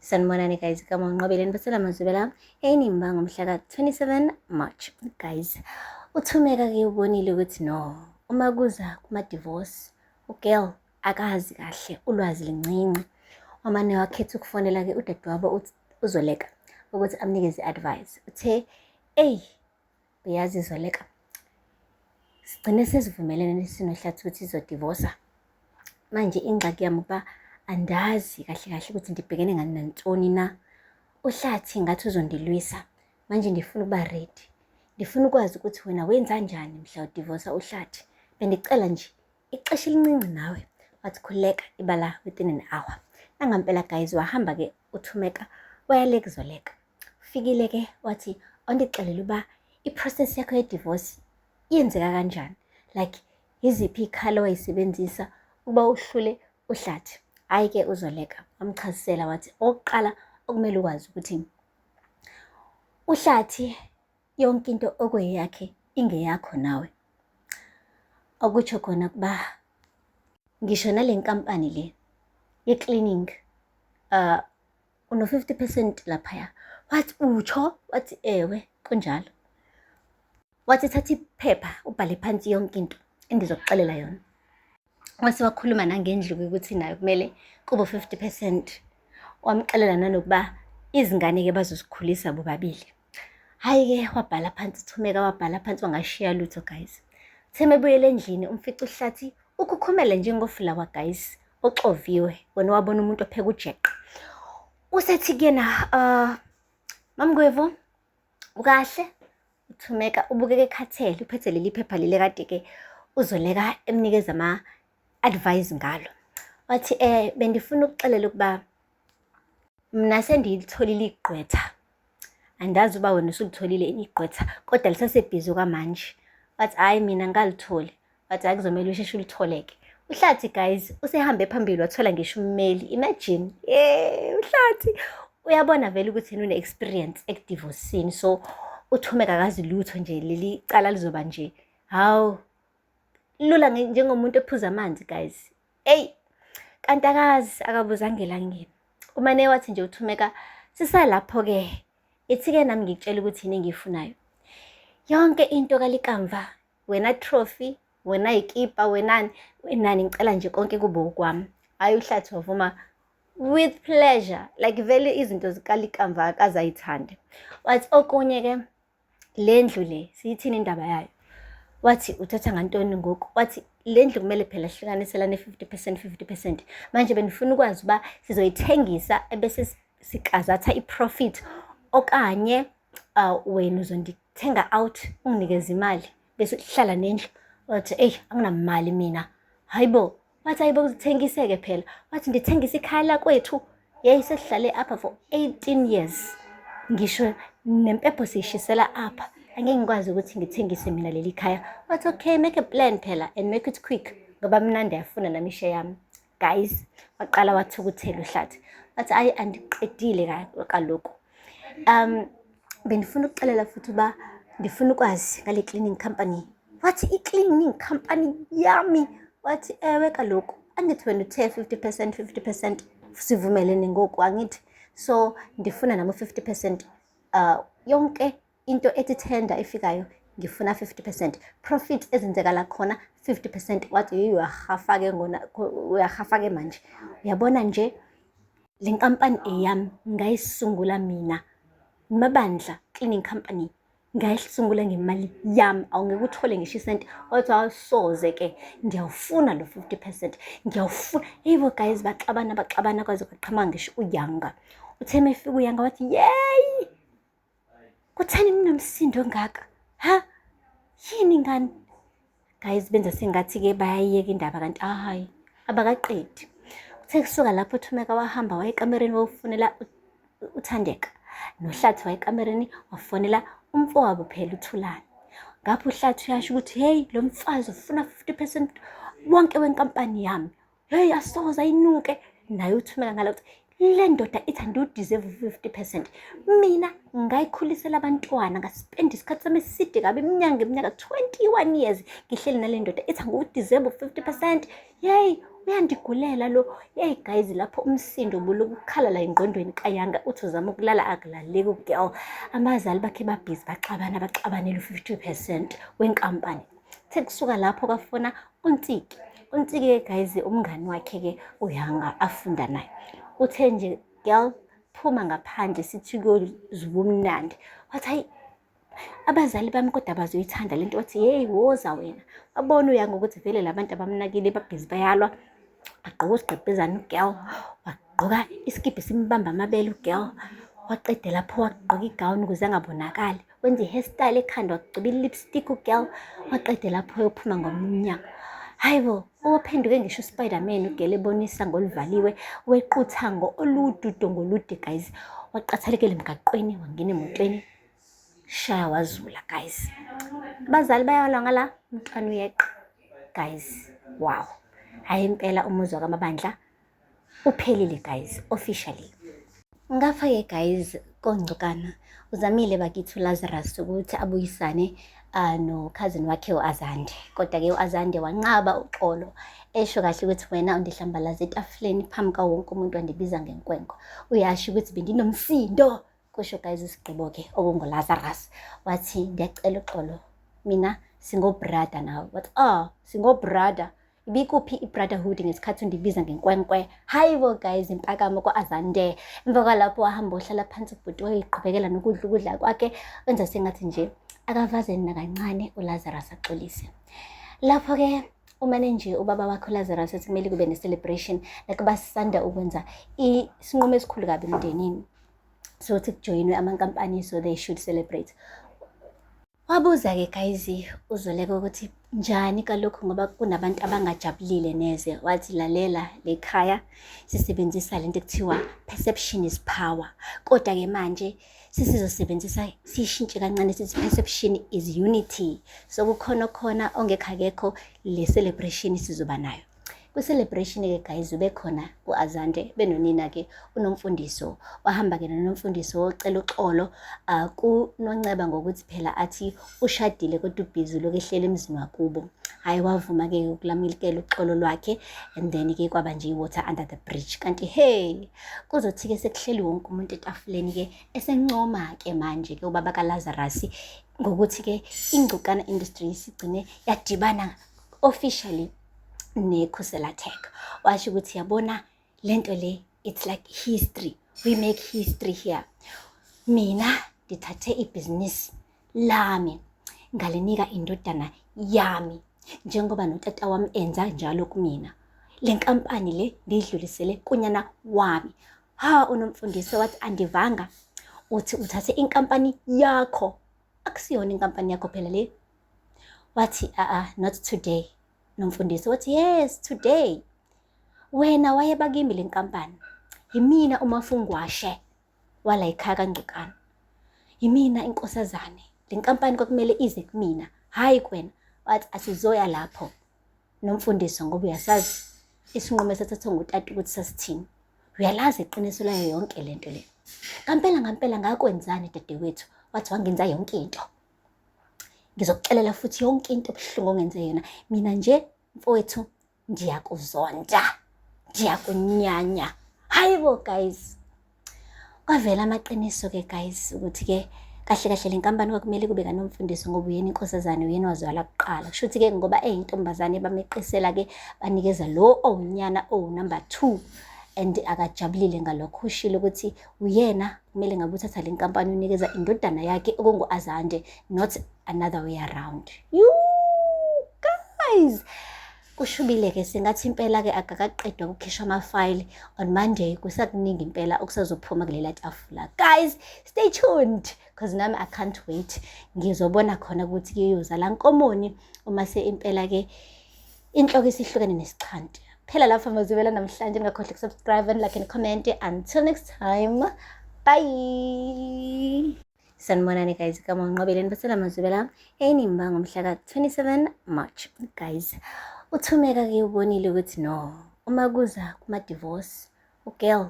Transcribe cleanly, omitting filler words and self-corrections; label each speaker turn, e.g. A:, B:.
A: Sanibonani guys, kama unqobile nibasela mazwibela enimba ngomhla ka-27 March. Guys, uThumeka ke ubonile ukuthi no, uma kuza kuma-divorce, ugirl akazi kahle, ulwazi lincinci. Wamane wakhetha ukufonela ke udadewabo uZoleka ukuthi amnikeze i-advice. Uthe, eyi, uyazi Zoleka, sigcine sesivumelene sinoHlathi ukuthi sizodivosa. Manje ingxaki yami ukuba andazi kahle kahle ukuthi ndibhekene ngani nantoni na. UHlathi ngathi uzondilwisa. Manje ndifuna ukuba ready. Ndifuna ukwazi ukuthi wena wenza njani mhla udivosa uHlathi. Bendicela nje ixesha elincinci nawe. Wathi khululeka ibala within an hour. Nangampela guys wahamba-ke uThumeka waya le kuZoleka. Fikile ke wathi ondixelela uba i-process yakho ye-divorce yenzeka kanjani, like yiziphi iy'khalo wayisebenzisa ukuba uhlule uHlathi. Hhayi-ke uZoleka wamchazisela wathi okokuqala okumele ukwazi ukuthi uHlathi yonke into okweyakhe ingeyakho nawe. Okutsho khona ukuba ngisho nale nkampani le ye-cleaning uno-50 percent laphaya. Wathi utsho? Wathi ewe, kunjalo. Wathi thatha iphepha ubhale phansi yonke into endizokuxelela yona. Wase wakhuluma nangendlu ukuthi nayo kumele kube 50 percent. Wamxelela nanokuba izingane-ke bazozikhulisa bobabili. Hhayi-ke wabhala phansi uThumeka wabhala phansi wangashiya lutho guys. Uthe mebuyela endlini umfica uHlathi ukhukhumele njengofulawa guys. Oxoviwe wena wabona umuntu opheka ujeqe. Usethi kuyena Mamngwevu ukahle? UThumeka ubukeka ekhathele uphethe leli phepha leli kade ke uZoleka emnikeza ama-advice ngalo. Wathi bendifuna ukuxelela ukuba mna sendilitholile igqwetha. Andazi uba wena usulitholile yini igqwetha kodwa lisasebhizi okwamanje. Wathi hhayi mina ngalitholi. Wathi hhayi kuzomele usheshe ulithole-ke. UHlathi guys usehambe phambili wathola ngisho ummeli. Imagine, uHlathi uyabona vele ukuthi yena une-experience ekudivosini, so uThumeka akazi lutho nje, leli cala lizoba nje hawu lula njengomuntu ophuza amanzi guys. Eyi, kanti akazi akabuzanga elangeni. Umane wathi nje uThumeka sisalapho-ke, ithi-ke nami ngikutshela ukuthi yini engiyifunayo. Yonke into kaLikamva, wena trophy, wena yikipa, wenani, wenani, ngicela nje konke kube okwami. Hhayi uHlathi wavuma with pleasure, like vele izinto zikaLikamva akaze ayithande. Wathi okunye-ke le ndlu le siyithini indaba yayo? Wathi uthatha ngantoni ngoku? Wathi le ndlu kumele phela sihlukaniselane 50% 50%. Manje benifuna ukwazi uba sizoyithengisa ebese sikazatha i-profit okanye wena uzondithenga out unginikeze imali bese uhlala nendlu. Wathi eyi anginamali mina. Hayibo, wathi hayibo uzithengiseke phela. Wathi ndithengise ikhaya lakwethu. Yeyi sesihlale apha for 18 years. Ngisho nempepho siyishisela apha. Angeke ngikwazi ukuthi ngithengise mina leli khaya. Wathi okay, make a plan phela and make it quick ngoba mina ndiyafuna nami ishe yami. Guys, waqala wathukuthela uHlathi. Wathi ayi andiqedile kaloku. Bendifuna ukuxelela futhi uba ndifuna ukwazi ngale cleaning company. Wathi i-cleaning company yami. Wathi ewe kaloku, angithi wena uthe 50% 50% sivumelene ngoku angithi. So ndifuna nami 50% yonke into ethi tender efikayo ngifuna 50%, profit ezenzekala khona 50%. Wathi yeyi uyahafa-ke ngona, uyahafa-ke manje. Uyabona nje le nkampani eyami ngayisungula mina, Mabandla Cleaning Company, ngayisungula ngemali yami, awungeke uthole ngisho isenti. Wathi awusoze ke, ngiyawufuna lo 50%, ngiyawufuna. Yebo guys, baxabana baxabana kwaze kwaqhamuka ngisho uYanga. Uthe mefika uYanga wathi yeyi, kutheni ninomsindo ongaka? Ha? Yini ngani? Guys, benza sengathi-ke bayayiyeka indaba kanti hhayi, abakaqedi. Uthe kusuka lapho uThumeka wahamba waya ekamereni wayofonela uThandeka. NoHlathi waya ekamereni wafonela umfowabo phela uThulani. Ngapho uHlathi uyasho ukuthi hey, lo mfazi ufuna 50% wonke wenkampani yami. Hey, asoze ayinuke. Naye uThumeka ngala ukuthi le ndoda ithi andiwudeserve 50%. Mina ngayikhulisela abantwana, ngaspenda isikhathi sami eside kabi, iminyaka ngeminyaka, 21 years ngihleli nale ndoda ithi angiwudeserve 50%. Yey, Uyandigulela lo. Yeyi guys, lapho umsindo ubulokhu ukhala la engqondweni kaYanga, uthi uzama ukulala akulaleki ugirl. Abazali bakhe babhizi baxabana, baxabanela u-50% wenkampani. Kuthe kusuka lapho kwafona uNtsiki. UNtsiki-ke guys umngani wakhe-ke uYanga afunda naye. Uthe nje girl phuma ngaphandle sithi kuyozuba umnandi. Wathi hayi abazali bami kodwa bazoyithanda lento. Wathi hey woza wena. Wabona uYanga ukuthi vele labantu abamnakile babhizi bayalwa. Wagqoka usigqebhezane ugirl, wagqoka isikibha esimbamba amabele ugirl, waqeda lapho wagqoka igawuni ukuze angabonakali. Wenza i-hairstyle ekhanda, wagcoba i-lipstick ugirl, waqeda lapho uyophuma ngomnyango. Hayi bo, owaphenduke ngisho uSpiderman ugirl ebonisa ngoluvaliwe, weqa uthango olude udonga olude guys. Waqathalikela emgaqweni, wangena emotweni, shaya wazula guys. Abazali bayalwa ngala, umntwana uyeqa guys. Wow, hhayi impela umuzi wakaMabandla uphelile guys, officially. Ngapha-ke guys koNgcukana uzamile bakithi uLazarus ukuthi abuyisane no-cousin wakhe u-Azande, kodwa-ke u-Azande wanqaba uxolo, esho kahle ukuthi wena undihlambalaze etafuleni phambi kwawo wonke umuntu, wandibiza ngenkwenkwe, uyasho ukuthi bendinomsindo, kusho guys isigqibo-ke okunguLazarus. Wathi ngiyacela uxolo, mina singo-brother nawe. Wathi oh, singo-brother, ibikuphi i-brotherhood ngesikhathi undibiza ngenkwenkwe? Hayi bo guys, impakamo kwa-Azande. Emva kwalapho wahamba ohlala phansi ubhuti, wayiqhubekela nokudla ukudla kwakhe, wenza sengathi nje akavazeni nakancane uLazarus axolise. Lapho-ke umane nje ubaba wakhe uLazarus ethi kumele kube ne-celebration, like basanda ukwenza isinqumo esikhulu kabi emndenini sokuthi kujoyinwe amankampani, so they should celebrate. Wabuza-ke guys uZoleka ukuthi njani kalokhu ngoba kunabantu abangajabulile neze. Wathi lalela, le khaya sisebenzisa lento ekuthiwa perception is power, kodwa-ke manje sesizosebenzisa siyishintshe kancane sithi perception is unity. So kukhona khona ongekho akekho, le celebration sizoba nayo. Kwi-celebration-ke guys ube khona u-Azande benonina-ke uNomfundiso. Wahamba-ke noNomfundiso wocela uxolo kuNonceba ngokuthi phela athi ushadile kodwa ubhizi ulokhu ehleli emzini wakubo. Hhayi wavuma-ke ukulamukela uxolo lwakhe and then-ke kwaba nje i-water under the bridge. Kanti hey, kuzothi-ke sekuhleli wonke umuntu etafuleni-ke esencoma-ke manje-ke ubaba kaLazarus ngokuthi-ke iNgcukana Industries igcine yadibana officially neKhusela Tech. Washo ukuthi yabona lento le, it's like history, we make history here. Mina ndithathe ibhizinisi lami ngalinika indodana yami njengoba notata wami enza njalo kumina. Le nkampani le ndiyidlulisele kunyana wami. Ha, uNomfundiso wathi andivanga, uthi uthathe inkampani yakho, akusiyona inkampani yakho phela le. Wathi a-a, not today Nomfundiso. Wathi yes today, wena wayeba kimi le nkampani, yimina umafungwashe wala ekhaya kaNgcukana, yimina inkosazane, le nkampani kwakumele ize kumina hhayi kwena. Wathi asizoya lapho Nomfundiso ngoba uyasazi isinqumo esathathwa ngutata ukuthi sasithini, uyalazi iqiniso layo yonke lento le. Ngampela ngampela ngakwenzani dadewethu? Wathi wangenza yonke into, ngizokuxelela futhi yonke into ebuhlungu ongenze yona. Mina nje mfowethu ngiyakuzonda, ngiyakunyanya. Hayi bo guys, kwavela amaqiniso-ke guys ukuthi-ke kahle kahle le nkampani kwakumele kube kaNomfundiso ngoba uyena inkosazane, uyena wazwala kuqala. Kusho ukuthi-ke ngoba eyintombazane bameqisela-ke banikeza lo owunyana owu-number 2 and akajabulile ngalokho. Ushilo ukuthi uyena kumele ngabe uthatha le nkampani unikeza indodana yakhe okungu-Azande, not another way around. You guys, kushubile-ke, singathi impela-ke akakaqedwa ukukhishwa amafayili on Monday, kusakuningi impela okusazophuma kulela tafula. Guys, stay tuned because nami I can't wait, ngizobona khona ukuthi kuyozala nkomoni uma se impela-ke inhloko isihlukene nesixhanti. Phela lapho mazibela namhlanje, ningakhohlwa ukusubscribe and like and comment. Until next time, bye. Sanibonani guys, igama uNqobile nibasela mazibela eNimba ngomhla ka-27 March. Guys, uThumeka-ke ubonile ukuthi no, uma kuza kuma-divorce ugirl